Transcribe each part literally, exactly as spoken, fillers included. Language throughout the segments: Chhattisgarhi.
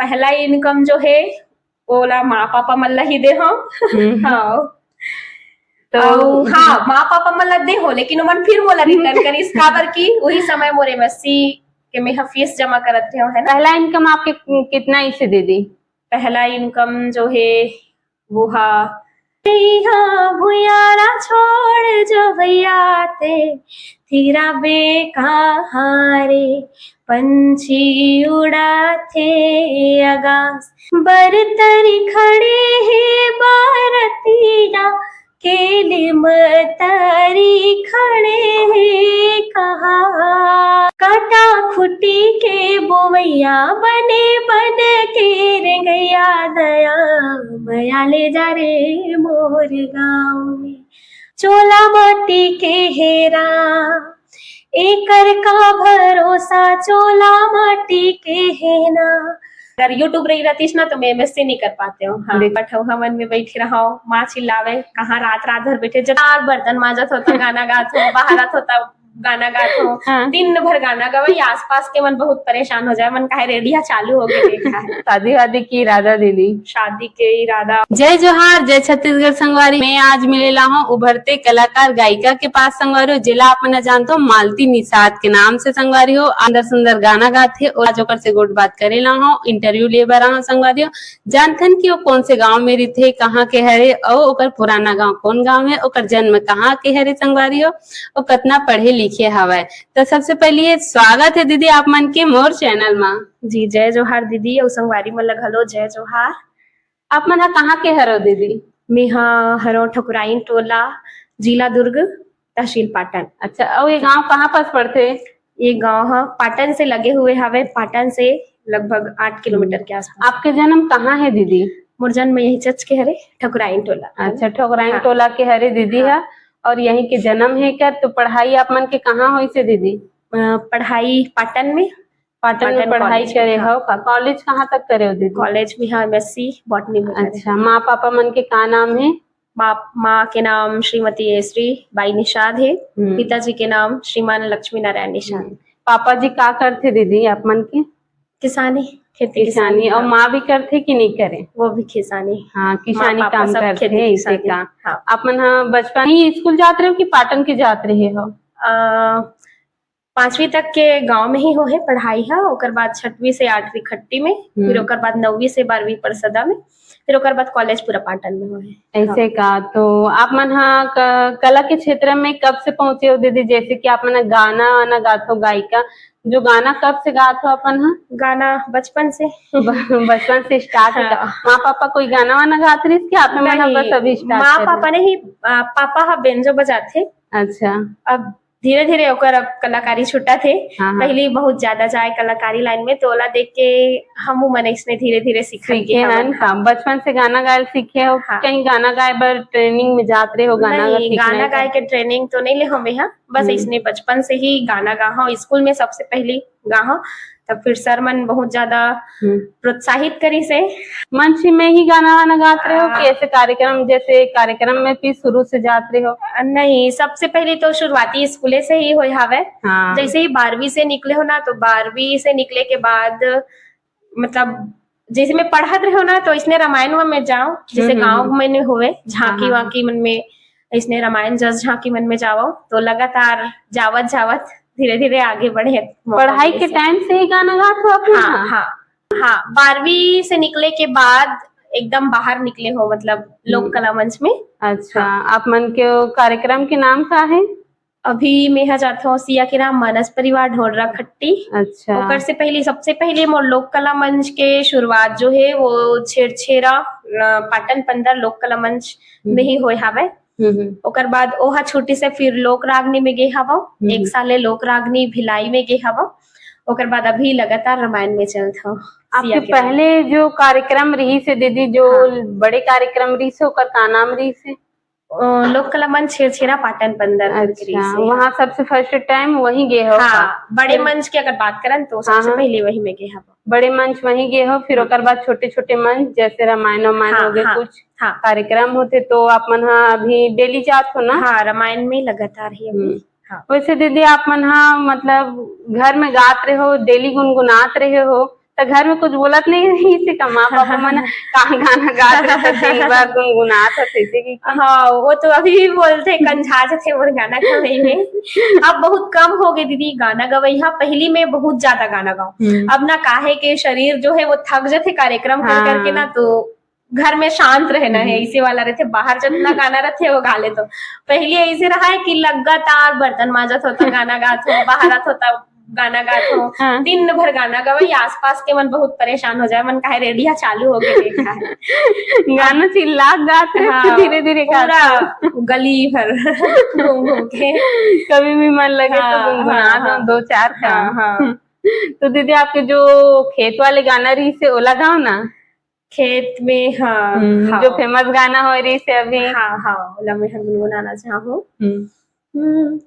पहला इनकम जो हे, ओला माँ पापा मन ला ही दे हव। हम्म। हाँ। तो अउ हाँ, माँ पापा मन ला दे हो, लेकिन ओमन फिर मोला रिटर्न करिस, काबर कि उही समय मोर एमएससी के मैं ह फीस जमा करत रहे हव, है ना। पहला इनकम आपके कितना इसे दीदी? पहला इनकम जो हे, वो हा, "तेहा भुयारा छोड़ जो भैया ते, तेरा बे कहाँ रे, पंछी उड़ाथे अगास, बरतरी खड़े हे बरतिया, केले मतरी खड़े हे कहा, काटा खुटी के बोवैया, बने बन के रेंगैया, दया मया ले जा रे मोर गाँव में, चोला माटी के हेरा, एकर का भरोसा, चोला माटी के हेना।" अगर YouTube रही रहतीस ना, तो मैं एमएससी नहीं कर पाते हो। हाँ, देख। बट हमन में बैठे रहो, माँ चिल्लावे, कहाँ रात रात भर बैठे, जब बर्तन माजत होता, गाना गात हो, बहारत होता, गाना गात हो, हाँ। दिन भर गाना गवाई, आसपास के मन बहुत परेशान हो जाए, मन काहे रेडिया चालू हो गए, देखा है। शादी वादी की इरादा दीदी? शादी के इरादा। जय जोहार, जय छत्तीसगढ़ संगवारी। मैं आज मिले ला हूँ उभरते कलाकार गायिका के पास संगवारी हो, जेला आप मन जानत हो मालती निषाद के नाम से संगवारी हो। अंदर सुंदर गाना गात हे और आज ओकर से गोठ बात करे ला हूँ, इंटरव्यू ले बर आए हूँ संगवारी हो। जानथन कि वो कौन से गांव में रहिथे, कहाँ के हरे, अउ ओकर पुराना गांव कौन गांव है, ओकर जन्म कहाँ के हरे संगवारी हो, अउ कतना पढ़े लिखे हवय। तो सबसे पहले ये स्वागत है दीदी आप मन के मोर चैनल मा। जी, जय जोहार दीदी, अउ संगवारी मन ल घलो जय जोहार। आप मन ह कहाँ के हरो दीदी? मैं ह हरो ठकुराइन टोला, जिला दुर्ग, तहसील पाटन। अच्छा, अउ ये गांव कहाँ पास पड़थे? ये गांव ह पाटन से लगे हुए हवे, पाटन से लगभग आठ किलोमीटर के आसपास। आपके जन्म कहाँ है दीदी? मोर जन्म यही चच के हरे, ठकुराइन टोला। अच्छा, ठकुराइन हाँ। टोला के हरे दीदी हाँ। हा, और यहीं के जन्म है कर। तो पढ़ाई आप मन के कहाँ होइस हे दीदी? अ, पढ़ाई पाटन में। पाटन में पाटन पढ़ाई college करे में, हाँ। हो का? कॉलेज कहाँ तक करे हो दीदी? कॉलेज में हाँ, एमएससी बॉटनी में करे। अच्छा, माँ पापा मन के का नाम है? माँ, माँ के नाम श्रीमती एसरी बाई निषाद है, हम्म। पिताजी के नाम श्रीमान लक्ष्मी नारायण निषाद। हम्म। पापा जी का करथे दीदी आप मन के? किसानी, खेती किसानी, किसानी, और हाँ। माँ भी करथे कि नहीं करे? वो भी किसानी। हाँ, किसानी माँ पापा काम सब करथे, खेती ऐसे किसानी। का। हाँ। आप मन ह बचपन ही स्कूल जात रहे हो कि पाटन के जात रहे हो? अ, पाँचवीं तक के गांव में ही होहे पढ़ाई ह, ओकर बाद छठवीं से आठवीं खट्टी में, फिर हम्म। ओकर बाद नौवीं से बारहवीं परसदा में, फिर ओकर बाद कॉलेज पूरा पाटन में होहे। ऐसे हाँ। का, तो आप मन ह क-, कला के क्षेत्र में कब से पहुंचे हो दीदी? जैसे कि आप मन ह गाना वाना गात हो, गायिका, जो गाना कब से गात हो अपन ह? गाना बचपन से। ब-, बचपन से स्टार्ट है का? हाँ। माँ पापा कोई गाना वाना गात रहिस कि आप मन ह नहीं, बस अभी स्टार्ट माँ करे? पापा नहीं, आ, पापा ह बेंजो बजाथे। अच्छा। अब धीरे-धीरे ओकर अब कलाकारी छुटत हे। हाँ, हाँ। पहिली बहुत ज्यादा जाए कलाकारी लाइन में, तो ओला देख के हमू मन अइसने धीरे-धीरे सीखत सीखे गे हवन। हन, हाँ। बचपन से गाना गायल सीखे हो, हाँ। कहीं गाना गाए बर ट्रेनिंग में जात रहे हो, गाना अगर नहीं, सीखना गाना है तो? गाए के ट्रेनिंग तो नहीं ले हवे, हाँ। बस हम्म। अइसने बचपन से ही गाना गा हव, स्कूल में सबसे पहली गा हव, तब फिर सर मन बहुत ज्यादा हम्म। प्रोत्साहित करिस हे। मंच में ही गाना वाना गात रहे हो कि आ, ऐसे कार्यक्रम, जैसे कार्यक्रम में भी शुरू से जात रहे हो? नहीं, सबसे पहले तो शुरुआती स्कूले से ही होय हावय। हाँ। जैसे ही बारहवीं से निकले हो ना, तो बारहवीं से निकले के बाद, मतलब, जैसे मैं पढ़त रहे हो ना, तो इसने रामायण में मैं जाऊं, जैसे हम्म, हम्म, गाँव हम्म। में होवे, झांकी हाँ, हाँ, वांकी मन में, इसने रामायण जस झांकी मन में जावो, तो लगातार जावत जावत धीरे धीरे आगे बढ़े। पढ़ाई के टाइम से ही गाना गात हो आप? हाँ, हाँ, हाँ, बारहवीं से निकले के बाद एकदम बाहर निकले हो, मतलब, लोक हम्म। कला मंच में। अच्छा, हाँ। आप मन के वो कार्यक्रम के नाम का है? अभी मैं ह जात हव सिया के नाम मानस परिवार ढोलरा खट्टी। अच्छा। ओकर से पहले, सबसे पहले मोर लोक कला मंच के शुरुआत जो है, वो छेरछेरा, अ, पाटन पंदर लोक कला मंच हम्म। में ही होय हावय। हम्म, हम्म। ओकर बाद ओहा छुट्टी से फिर लोक रागनी में गे हवं। हम्म, एक हम्म। साल ले लोक रागनी भिलाई में गे हवं। ओकर बाद अभी लगातार रामायण में चलत हव। आपके सिया के पहले जो कार्यक्रम रहिस हे दीदी, जो हाँ। बड़े कार्यक्रम रहिस हे, ओकर का नाम रहिस हे? अ, लोक कला मंच छेरछेरा पाटन पंदर करके अच्छा, रहिस हे, वहाँ हाँ। सबसे फर्स्ट टाइम वहीं गे हो हाँ, का? बड़े फिर मंच की अगर बात करन तो हाँ, सबसे हाँ। पहले वहीं में गे हव। बड़े मंच वहीं गे हो, फिर हाँ। ओकर बाद छोटे-छोटे मंच जैसे रामायण वामायण हाँ, हो गए, हाँ, कुछ हाँ। कार्यक्रम होते तो आप मन हा अभी डेली जात हो ना? हाँ, रामायण में लगातार ही अभी। हम्म। हाँ। वैसे दीदी आप मन हा मतलब घर में गात रहे हो, डेली गुनगुनात रहे हो, त घर में कुछ बोलत नहीं रहिस हे का माँ पापा मन, का गाना गात रहे त दिन भर गुनगुनात हस ऐसे कि? हाँ, वो तो अभी भी बोलथे, कंझा जथे मोर गाना गवई में। अब बहुत कम हो गए दीदी गाना गवई हा, पहली में बहुत ज्यादा गाना गाऊं। हम्म। अब ना काहे के शरीर जो है वो थक जथे कार्यक्रम कर हाँ। करके ना, तो घर में शांत रहना है, हम्म। इसे वाला रहथे, बाहर जितना गाना रहथे वो गा लेथों। पहले ऐसे रहा है कि लगातार बर्तन माजत होता गाना गात हो, बाहर आत होता गाना गात हो, हाँ। दिन भर गाना गवई, आसपास के मन बहुत परेशान हो जाए, मन काहे रेडिया चालू हो गए देखा है। गाना चिल्ला गात रहे हाँ, धीरे धीरे गात पूरा हो। गली भर घूम घूम के। कभी भी मन लगे तो हाँ, गुनगुना हाँ, दो, हाँ। दो चार हाँ, हाँ। तो दीदी आपके जो खेत वाले गाना रहिस हे ओला गाओ ना। खेत में, हाँ, हम्म, हाँ। जो फेमस गाना हो रहिस हे अभी। हाँ, हाँ, ओला मैं गुनगुनाना चाहूँ। हम्म। हम्म।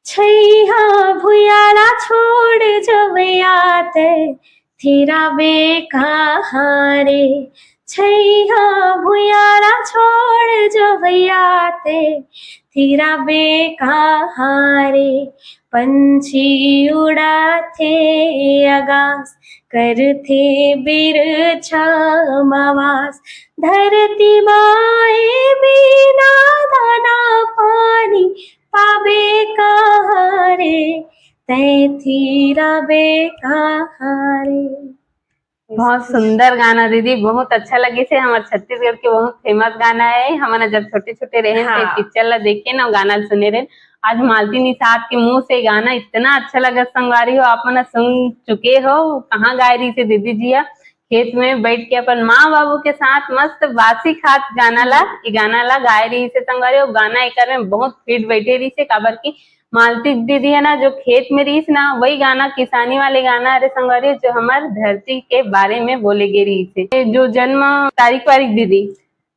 छैहा भुयाला छोड़ जब आते तेरा बे कहाँ रे, छैहा भुयाला छोड़ जब आते तेरा बे कहाँ रे, पंछी उड़ाथे अगास करथे बिरछा मवास, धरती माए बिना दाना पानी पाबे कहाँ रे, तै थी रबे कहाँ रे। बहुत सुंदर गाना दीदी, बहुत अच्छा लगिस हे। हमर छत्तीसगढ़ के बहुत फेमस गाना है। हमन जब छोटे छोटे रहे हाँ। पिक्चर ला देखे ना, गाना सुने रहे। आज मालती निषाद के मुंह से गाना इतना अच्छा लगा संगवारी हो, आप मन सुन चुके हो। कहाँ गाय रहिस हे दीदी जी हा? खेत में बैठ के अपन माँ बाबू के साथ मस्त बासी खात गाना ला, ये गाना ला गाय रहिस हे संगवारी हो। गाना एकर में बहुत फिट बैठे रहिस हे, काबर की मालती दीदी है ना, जो खेत में रहिस ना, वही गाना, किसानी वाले गाना, अरे संगवारी, जो हमार धरती के बारे में बोले गे रहिस हे। जो जन्म तारीख वारीख दीदी?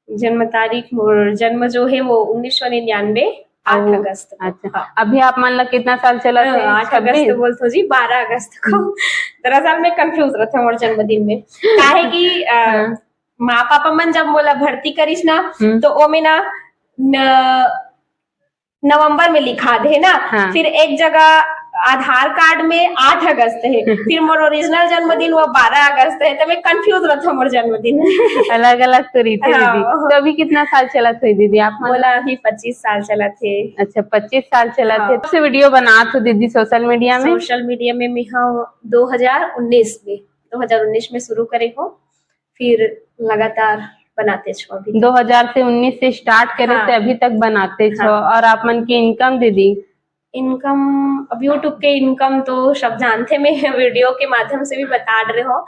जन्म तारीख, मोर जन्म जो है वो उन्नीस सौ निन्यानवे, आठ अगस्त को। अच्छा। हाँ। अभी आप मन ला कितना साल चलत है? आठ अगस्त बोलथो जी, बारह अगस्त को। दरअसल मैं कंफ्यूज रहता हूँ मोर जन्मदिन में, काहे कि अ, हाँ। माँ पापा मन जब मोला भर्ती करिस ना, हम्म। तो ओमे ना न, नवंबर में लिखा दे ना, हाँ। फिर एक जगह आधार कार्ड में आठ अगस्त है, फिर मोर ओरिजिनल जन्मदिन वो बारह अगस्त है, तो मैं कंफ्यूज रहता हूँ मोर जन्मदिन। अलग अलग तो रहिथे हाँ। दीदी। तो अभी कितना साल चलत है दीदी आप मन? मोला अभी पच्चीस साल चलत है। अच्छा, पच्चीस साल चलत हाँ। है। कब से वीडियो बनात हो दीदी सोशल मीडिया में? सोशल मीडिया में मैं हाँ दो हज़ार उन्नीस में, दो हज़ार उन्नीस में शुरू करे हो, फिर लगातार बनाते छो अभी। दो हज़ार से उन्नीस से स्टार्ट करे हाँ। थे, अभी तक बनाते छो। हाँ। और आप मन की इनकम दीदी? इनकम, अब YouTube के इनकम तो सब जानते, मैं वीडियो के माध्यम से भी बता रहे हो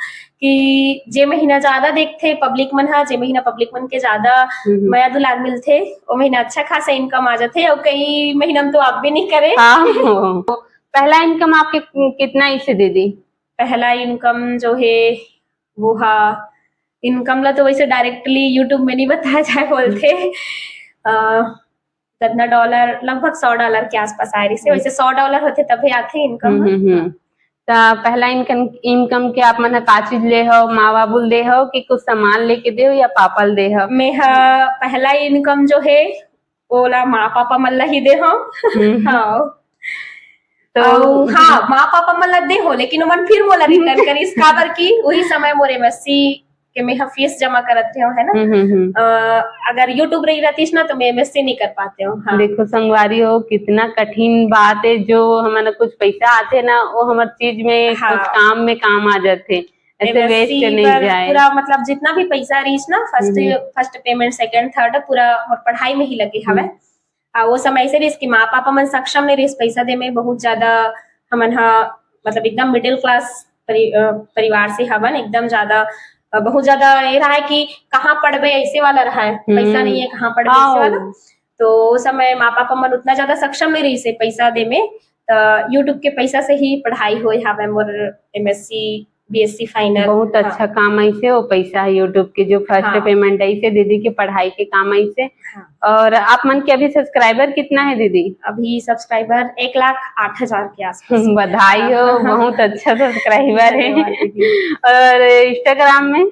कि जे महीना ज्यादा देखते पब्लिक मन हा, जे महीना पब्लिक मन के ज्यादा हम्म। मया दुलार मिलते, वो महीना अच्छा खासा इनकम आ जाते, और कई महीना में तो आप भी नहीं करे। हाँ। पहला इनकम आपके कितना इसे दीदी? पहला इनकम जो है वो हा, इनकम ला तो वैसे डायरेक्टली YouTube में नहीं बताया जाए बोलते। अ, कितना डॉलर, लगभग सौ डॉलर के आसपास आए रहिसे। हम्म। वैसे सौ डॉलर होते तभे आते इनकम। हम्म, हम्म, हम्म। त पहला इनकम, इनकम के आप मन ह का चीज ले हो, माँ बाबू ल दे हो कि कुछ सामान लेके दे हो या पापा ल दे हो? मैं ह पहला इनकम जो है ओला माँ पापा मन ला ही दे हो। हम्म। हाँ। तो अउ हाँ, माँ पापा मन ला दे हो, लेकिन ओमन फिर मोला रिटर्न करिस, काबर कि वही समय मोर एमएससी के मैं ह फीस जमा करत रहे हो, है ना? हम्म, हम्म, हम्म। अ, अगर YouTube रही रहतीस ना, तो मैं एमएससी नहीं कर पाते हो। हाँ। देखो संगवारी हो, कितना कठिन बात है, जो हमन कुछ पैसा आते ना, वो हमर चीज में, हाँ। कुछ काम में काम आ जाते, ऐसे एमएससी वेस्ट नहीं पर जाए। पूरा मतलब जितना भी पैसा रहीस ना, फर्स्ट, हम्म। फर्स्ट पेमेंट, सेकंड, थर्ड, पूरा मोर पढ़ाई में ही लगे हवे। हम्म। आ, वो समय ऐसे रहिस कि माँ पापा मन सक्षम नहीं रहिस पैसा दे में, बहुत ज्यादा हमन हा मतलब एकदम मिडिल क्लास परि-, अ, परिवार से हवन, एकदम ज्यादा, अ, बहुत ज्यादा ये रहा है कि कहाँ पढ़बे, ऐसे वाला रहा है, हम्म। पैसा नहीं है, कहाँ पढ़बे, ऐसे हाँ। वाला। तो वो समय माँ पापा मन उतना ज्यादा सक्षम नहीं रहिस हे पैसा दे में, त YouTube के पैसा से ही पढ़ाई होए हवे मोर एमएससी, बीएससी फाइनल। बहुत हाँ। अच्छा काम ऐसे वो पैसा है YouTube के, जो फर्स्ट हाँ। पेमेंट ऐसे दीदी के पढ़ाई के काम ऐसे। हाँ। और आप मन के अभी सब्सक्राइबर कितना है दीदी? अभी सब्सक्राइबर एक लाख आठ हजार के आसपास है। बधाई हो, हाँ। बहुत अच्छा सब्सक्राइबर है। धन्यवाद दीदी। और Instagram में?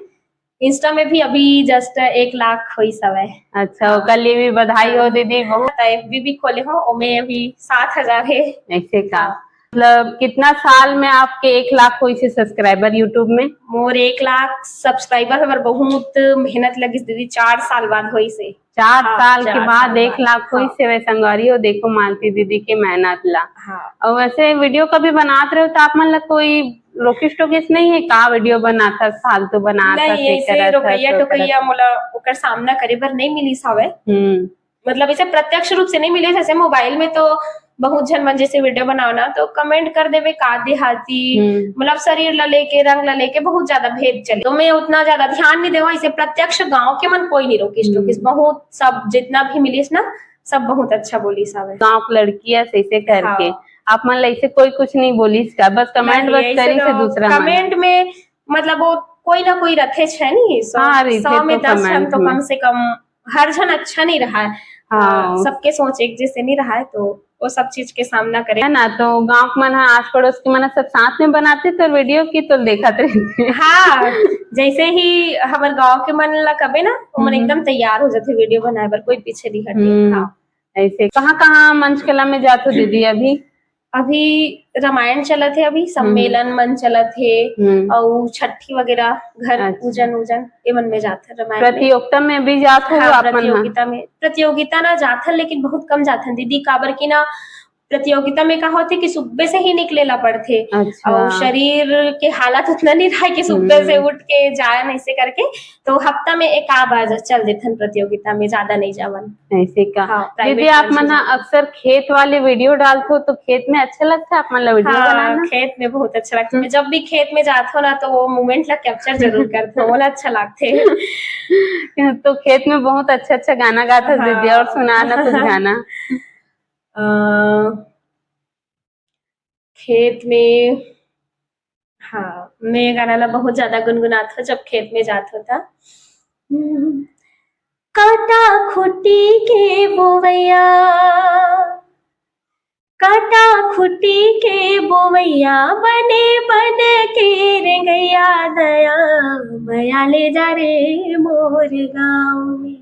Insta में भी अभी just एक लाख होइस हवय। अच्छा, हाँ। ओकर लिए भी बधाई हो हाँ। दीदी, बहुत। एफबी भी खोले हो, ओमे अभी सात हजार है। ऐसे का? हाँ। मतलब कितना साल में आपके एक लाख होइस हे subscriber YouTube में? मोर एक लाख subscriber हमर बहुत मेहनत लगिस दीदी, चार साल बाद होइस हे। चार हाँ, साल के चार बाद साल एक बाद। लाख होइस हाँ। हे, वैसे संगवारी हो, देखो मालती दीदी के मेहनत ला। हाँ। और वैसे video कभी बनात रहे हो तो आप मन ला कोई रोकिस टोकिस नहीं है का? Video बनाथस, फालतू बनाथस, नहीं, ये ऐसे करत हस, रोकैया वो करत टोकैया हस। मोला ओकर सामना करे बर नहीं मिलिस हवय। हम्म। मतलब ऐसे प्रत्यक्ष रूप से नहीं मिले, जैसे mobile में तो बहुत झन मन जैसे video बनाओ ना तो comment कर देवे का देहाती, हम्म। मतलब शरीर ला लेके, रंग ला लेके बहुत ज्यादा भेद चले, तो मैं उतना ज्यादा ध्यान नहीं देवा। इसे प्रत्यक्ष गांव के मन कोई नहीं रोकिस हम्म। टोकिस, बहुत सब जितना भी मिलिस ना, सब बहुत अच्छा बोलिस हवे। गांव के लड़किया से ऐसे करके हाँ। आप मन ला ऐसे कोई कुछ नहीं बोलिस का? बस comment नहीं, बस ऐसे करिस तो से दूसरा मन। Comment में मतलब वो कोई ना कोई रथे छे नहीं, सौ, हाँ, रहिथे सौ में तो दस झन comment तो में। कम से कम हर झन अच्छा नहीं रहा है। हाँ। अ, सबके सोच एक जैसे नहीं रहा है, तो वो सब चीज के सामना करे। है ना, तो गांव के मन ह, आस पड़ोस के मन ह, सब साथ में बनाथे तो video की तो देखत रहथे। हाँ, जैसे ही हमर गांव के मन ला कबे ना, वो मन हम्म। एकदम तैयार हो जाथे video बनाए बर, कोई पीछे नहीं हटे। हम्म। हाँ। ऐसे कहाँ-कहाँ मंच कला में जात हो दीदी अभी? अभी रामायण चलत हे, अभी हम्म। सम्मेलन मन चलत हे, हम्म। अउ छठी वगैरह, घर अच्छा। पूजन उजन, ए मन में जात हे रामायण में। प्रतियोगिता में भी जात हो हाँ, आप मन ना? प्रतियोगिता में, प्रतियोगिता ना जात हन, लेकिन बहुत कम जात हन दीदी, काबर कि ना प्रतियोगिता में का होथे कि सुबह से ही निकले ला पड़थे, अच्छा। अउ शरीर के हालत उतना नहीं रहे कि सुबह से हम्म। उठ के जाए ऐसे करके, तो हफ्ता में एक आध बार चल देथन प्रतियोगिता में, ज्यादा नहीं जावन। ऐसे का? हाँ, दीदी, private आप मन ह अक्सर खेत वाले video डालथो, तो खेत में अच्छा लगता है आप मन ला video हाँ, बनाना? खेत में बहुत अच्छा लगता है। हम्म। मैं जब भी खेत में जात हो ना, तो वो moment ला capture जरूर करत हो, मोला अच्छा लगथे। तो खेत में बहुत अच्छा अच्छा गाना गात हस दीदी, हाँ। और सुना ना कुछ गाना। अ, खेत में, हाँ, मैं ये गाना ला बहुत ज्यादा गुनगुनात हो जब खेत में जात हो ता। हम्म। काटा खुटी के बोवैया, काटा खुटी के बोवैया, बने बन के रेंगैया, दया मया ले जा रे मोर गाँव में।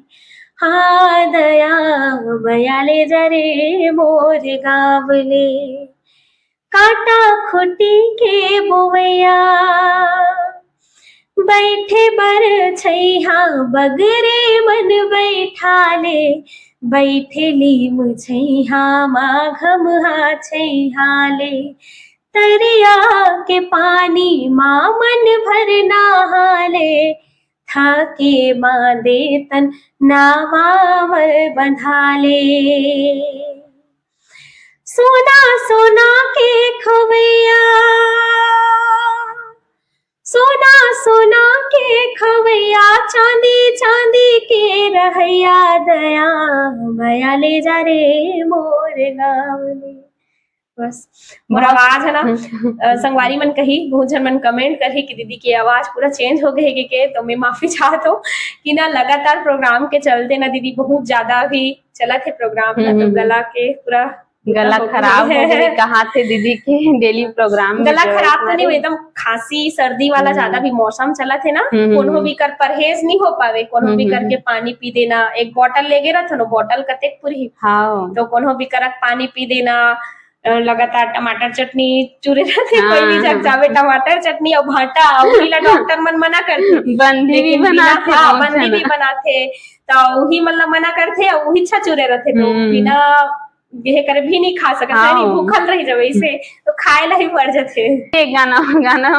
हाँ, दया मया ले जा रे मोर गाँव ले। काटा खुटी के बोवैया, बैठे बर छैहा बगरे मन बैठा ले, बैठे लीम छैहा माघम हा छैहा ले। तरिया के पानी मा मन भर नहा ले, थाके मांदे तन नावा मल बंधा ले। सोना सोना के खवैया, सोना सोना के खवैया, चांदी चांदी के रहैया, दया मया ले जा रे मोर गाँव ले। बस, मोर बहुत आवाज है ना, हम्म। अ, संगवारी मन कही, बहुत झन मन comment करही कि दीदी के आवाज पूरा change हो गए के, के, तो मैं माफी चाहत हूँ कि ना लगातार program के चलते ना दीदी बहुत ज्यादा अभी चलत हे program ना, तो हम्म। गला के पूरा गला हो खराब हो गए। गए, कहा थे दीदी के daily program में गला जो है खराब तो नहीं, हमारे एकदम खांसी सर्दी वाला हम्म। ज्यादा भी मौसम चलत हे ना, हम्म, हम्म, कोनो हम्म। भी कर परहेज नहीं हो पावे, कोनो हम्म, भी हम्म, करके हम्म। पानी पी देना, एक bottle लेगे रहत हो, bottle कतेक पुरही। हाँ। तो कोनो भी करक पानी पी देना, अ, लगातार टमाटर चटनी चूरे रहते, हाँ, कोई भी जग हाँ। जावे, टमाटर चटनी और भाटा, उही ला डॉक्टर मन मना करथे। बंदी भी लेकिन बिना, बनाथे, हाँ, बहुत बंदी झन। भी बनाथे, तो उही मन ला मना करथे, और उही अच्छा चूरे रहथे, तो हम्म। बिना ये करे भी नहीं खा सकत, हाँ। नहीं, भूखल रह जावे इसे, तो खाए ला ही पड़ जाथे। एक गाना, गाना,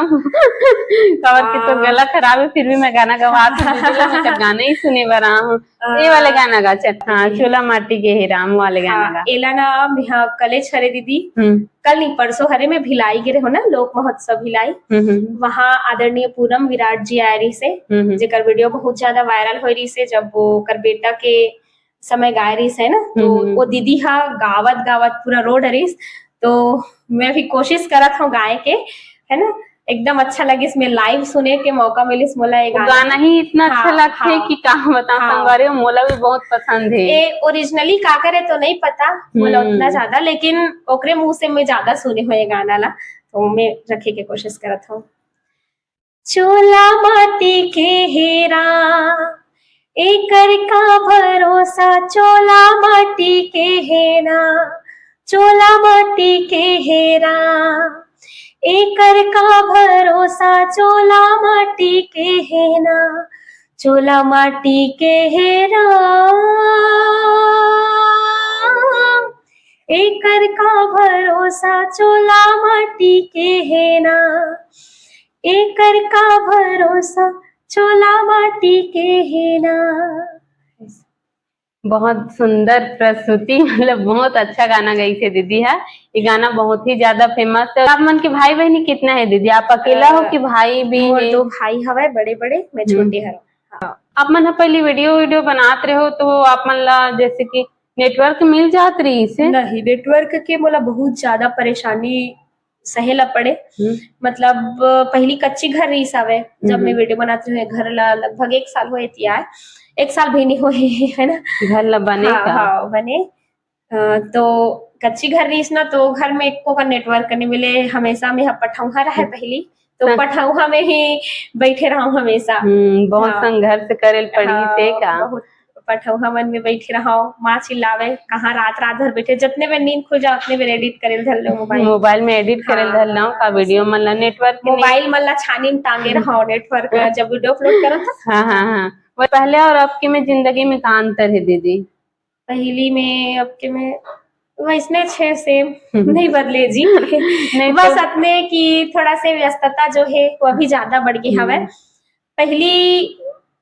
काबर के तो हाँ। गला खराब है, फिर भी मैं गाना गवा, तो दीदी ला मैं गाना ही सुने बर आया हूँ। ये वाले गाना गा, चल। हाँ, जी। चोला माटी के हे राम वाले गाना हाँ, गा। एला ना, मैं, हाँ, कलेच हरे दीदी, हम्म। कल नहीं, परसों हरे में भिलाई गे रहे हो ना, लोक महोत्सव भिलाई। हम्म, हम्म, हम्म। वहाँ आदरणीय पूनम विराट जी आए रहिस हे, हम्म, हम्म। जेकर video बहुत ज्यादा viral होए रहिस हे, जब वो ओकर बेटा के समय गाए रहिस हे ना, तो हम्म, हम्म। वो दीदी हा गावत गावत पूरा रो डरिस, तो मैं भी कोशिश करत हूँ गाए के, है ना, एकदम अच्छा लगिस, मैं live सुने के मौका मिलिस मोला ये वो गाना। गाना ही इतना अच्छा हाँ, लगथे हाँ। कि का बताऊं हाँ। संगवारी हो, मोला भी बहुत पसंद हे। ये originally काकर हे तो नहीं पता मोला हम्म। उतना ज्यादा, लेकिन ओकरे मुंह से मैं ज्यादा सुने हो ये गाना ला, तो मैं रखे के कोशिश करत हूँ। चोला माटी के हेरा, एकर का भरोसा, चोला माटी के हेरा, चोला माटी के हे राम, एकर का भरोसा, चोला माटी के हे ना, चोला माटी के हे राम, एकर का भरोसा, चोला माटी के हे ना, एकर का भरोसा, चोला माटी के हे ना। बहुत सुंदर प्रस्तुति, मतलब बहुत अच्छा गाना गई थे दीदी हा। ये गाना बहुत ही ज्यादा फेमस है। आप मन के भाई बहनी कितना है दीदी? आप अकेला हो अ, कि भाई भी मोर है? दो भाई हवय बड़े बड़े, मैं हम्म। छोटे हरव। हाँ। आप मन ह पहली वीडियो वीडियो बनात रहे हो तो आप मन ला जैसे कि नेटवर्क मिल जात रही से? नहीं, नेटवर्क के मोला बहुत ज्यादा परेशानी सहे ला पड़े। हम्म। मतलब पहली कच्ची घर रहिस हवे, जब हम्म। मैं वीडियो बनात रहे घर ला लगभग एक साल होए तिया, एक साल भी नहीं होए है ना। घर ला बने हाँ, का? हाँ, बने। अ, तो कच्ची घर रहिस ना, तो घर में एको का नेटवर्क नहीं मिले। हमेशा में हम पठौहा रहे हम्म। पहली, तो हाँ। पठौहा में ही बैठे रहूं हमेशा। हम्म, बहुत हाँ। संघर्ष करे ल पड़ी हाँ, से का? बहुत पठौहा मन में बैठे रहूं, माँ चिल्लावे, कहाँ रात रात भर बैठे, जितने बेर नींद खुल जाओ उतने बेर एडिट करे ल धर लो मोबाइल। मोबाइल में एडिट करे ल हाँ, धर लो का वीडियो मन ला, नेटवर्क नहीं। मोबाइल मन ला छानी में टांगे रहूं, नेटवर्क जब वीडियो अपलोड करो तो। हाँ, हाँ, हाँ। वो पहले और अब के में जिंदगी में का अंतर है दीदी? पहली में, अब के में वैसने छे सेम, नहीं बदले जी। नहीं बस तो अतने कि थोड़ा से व्यस्तता जो है वो अभी ज्यादा बढ़ गई हवे। हम्म। पहली,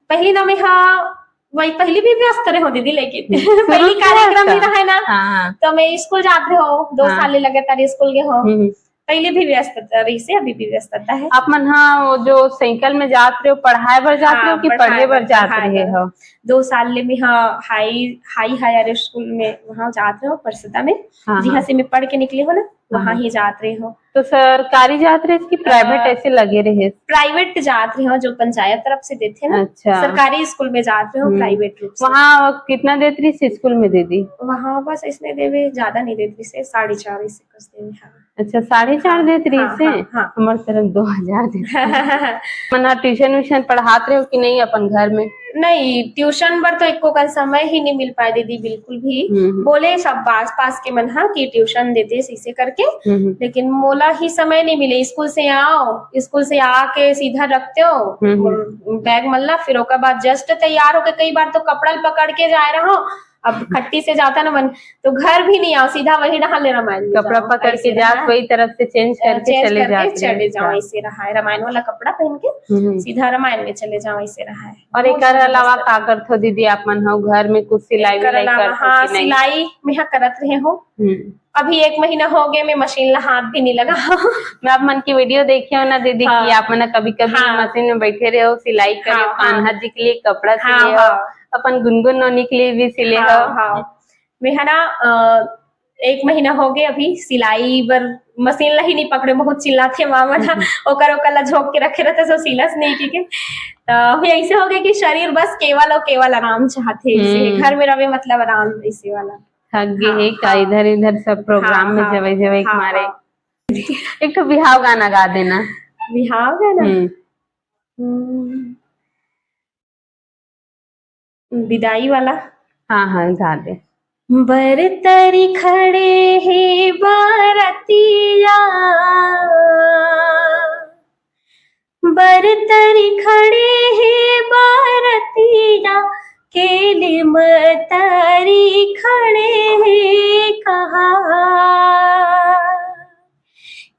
पहली ना में हा, वही पहली भी व्यस्त रहे हो दीदी, लेकिन हम्म, पहली शुरू से कार्यक्रम भी व्यस्त। रहा है ना, हाँ, हाँ। तो मैं स्कूल जात रहे हो, दो हाँ। साल ले लगातार स्कूल गए हो। हम्म। पहले भी व्यस्तता रही से, अभी भी व्यस्तता है। आप मन हा वो जो साइकिल में जात रहे हो, पढ़ाए बर जात हाँ, रहे हो कि पढ़ाए पढ़े बर बर, जात पढ़ाए रहे बर। हो? दो साल ले मैं हा हाई, हाई हायर स्कूल में वहाँ जात रहे हो, परसदा में, हाँ, जिहाँ हाँ। से मैं पढ़ के निकले हो ना, हाँ, वहाँ हाँ। ही जात रहे हो। तो सरकारी जात रहे हो कि प्राइवेट अ, ऐसे लगे रहे? प्राइवेट जात रहे हो, जो पंचायत तरफ से देते हैं ना। अच्छा। सरकारी स्कूल में जात रहे हो, हम्म। प्राइवेट रूप से। वहाँ कितना देत रही से स्कूल में दीदी? वहाँ बस इसने देवे, ज्यादा नहीं देत रही से, साढ़े चार ऐसे कुछ देवे, हाँ। अच्छा, साढ़े चार हाँ, देत रही हाँ, से? हाँ, हाँ। हमारे तरफ दो हजार देत रही। मन हा ट्यूशन व्यूशन पढ़ात रहे हो कि नहीं अपन घर में? नहीं, ट्यूशन बर तो एको कन समय ही नहीं मिल पाए दीदी, बिल्कुल भी। हम्म, हम्म। बोले सब आस पास के मन हा कि ट्यूशन देते इसे करके, हम्म, हम्म। लेकिन मोला ही समय नहीं मिले। स्कूल से आओ, स्कूल से आके सीधा रखते हो हम्म, हम्म। बैग मन ला, फिर ओकर बाद जस्ट तैयार होके, कई बार तो कपड़ा ल पकड़ के जाए रहो, अब खट्टी से जाता ना मन, तो घर भी नहीं आओ, सीधा वही डहान ले रामायण में कपड़ा जाओ, पकड़ ऐसे के जाओ, रहा है। वही तरफ से चेंज अ, करके चेंज चले करके जाते चले हैं। जाओ, हाँ। ऐसे रहा है, रामायण वाला कपड़ा पहन के हम्म। सीधा रामायण में चले जाओ, ऐसे रहा है। और बहुत एकर ज्यादा अलावा व्यस्त का करथो दीदी, आप मन हो घर में कुछ सिलाई एकर विलाई अलावा, करथो हाँ, कि नहीं? सिलाई में हा करत रहे हो। हम्म। अभी एक महीना हो गए, मैं मशीन ला हाथ भी नहीं लगा। मैं आप मन की वीडियो देखे हो ना दीदी, हाँ। कि आप मन कभी कभी हाँ। मशीन में बैठे रहे हो, सिलाई करे हो, हाँ, हाँ। कान्हा जी के लिए कपड़ा हाँ, सिले हो, हाँ। अपन गुनगुन नोनी के लिए भी सिले हाँ, हो। हाँ। मैं है ना, अ, एक महीना हो गए अभी सिलाई बर मशीन ला ही नहीं पकड़े, बहुत चिल्लाथे माँ मन ह, हम्म। ओकर, ओकर ला झोंक के रखे रहते, सो सिलस नहीं की के। तो अभी ऐसे हो गए कि शरीर बस केवल और केवल आराम चाहते, ऐसे हम्म। घर में रहे मतलब आराम ऐसे वाला। थक गए हाँ, है का हाँ। इधर इधर सब प्रोग्राम हाँ, में हाँ। जवे जवे के हाँ, मारे। हाँ। एक ठो बिहाव गाना गा देना। बिहाव गाना? हम्म। हम्म। विदाई वाला? हाँ, हाँ, गा दे। बरतरी खड़े हे बरतिया, बरतरी खड़े हे बरतिया, केलिम तरी खड़े हे कहा।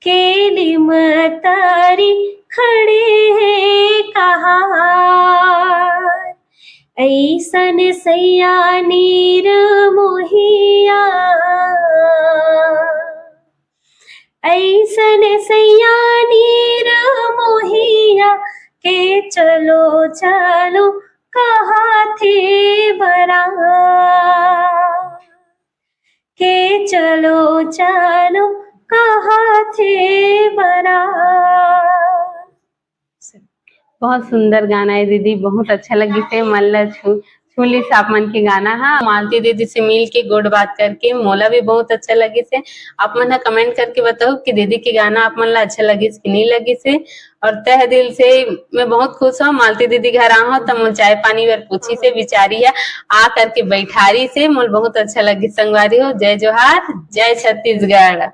केलिम तरी खड़े हे कहार, ऐसन सैया नीर मोहिया, ऐसन सैया नीर मोहिया, के चलो चलो कहाथे बरा। के चलो चलो कहाथे बरा। बहुत सुंदर गाना है दीदी, बहुत अच्छा लगी थे, मन ला छू, पुलिस आप मन के गाना हा। मालती दीदी से मिल के गोठ बात करके मोला भी बहुत अच्छा लगिस हे। आप मन हा comment करके बताओ कि दीदी के गाना आप मन ला अच्छा लगिस कि नहीं लगिस हे। और तह दिल से मैं बहुत खुश हूँ, मालती दीदी घर आहूँ त मोला चाय पानी बर पूछिस हे, बिचारी हे आ करके बैठारिस हे, मोला बहुत अच्छा लगिस संगवारी हो। जय जोहार, जय छत्तीसगढ़।